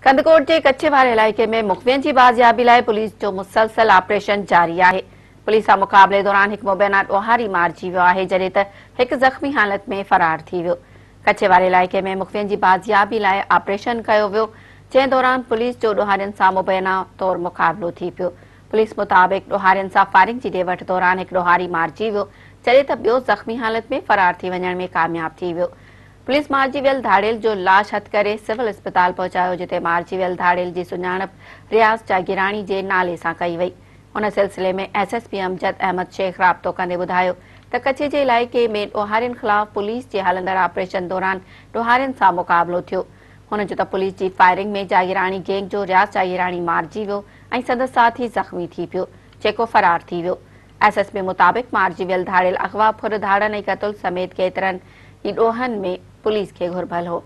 ڪنڌڪوٽ جي ڪڇي واري علائقي ۾ مغوين جي بازيابي لاء پوليس جو مسلسل آپريشن جاري آهي. پوليس سان مقابلي دوران هڪ مبينا ڏوهاري مارجي ويو آهي، جڏهن ته هڪ زخمي حالت ۾ فرار ٿي ويو. ڪڇي واري علائقي ۾ مغوين جي بازيابي لاء آپريشن ڪيو ويو، جنهن دوران پوليس جو ڏوهارين سان مبينا طور مقابلو ٿي پيو. پوليس مطابق ڏوهارين سان فائرنگ جي ڏي وٺ دوران هڪ ڏوهاري مارجي ويو، جڏهن ته ٻيو زخمي حالت ۾ فرار ٿي وڃڻ ۾ ڪامياب ٿي ويو. پوليس مارجي ويل ڌاڙيل جو لاش هٿ ڪري سول اسپتال پهچايو، جتي مارجي ويل ڌاڙيل جي سڃاڻپ رياض جاگيراڻي جي نالي سان ڪئي وئي. ان سلسلي ۾ S S P Amjad Ahmed Shaikh رابطو ڪندي ٻڌايو ته ڪڇي جي علائقي ۾ ڏوهارين خلاف پوليس جي هلندڙ آپريشن دوران ڏوهارين سان مقابلو ٿيو. هن چيو ته پوليس جي فائرنگ ۾ جاگيراڻي گينگ جو رياض جاگيراڻي مارجي ويو ۽ سندس ساٿي زخمي ٿي پيو، جيڪو فرار ٿي ويو. ايس ايس پي مطابق مارجي ويل ڌاڙيل اغوا، ڦر، ڌاڙن ۽ قتل سميت ڪيترن ئي ڏوهن ۾ پوليس کي گهربل هو.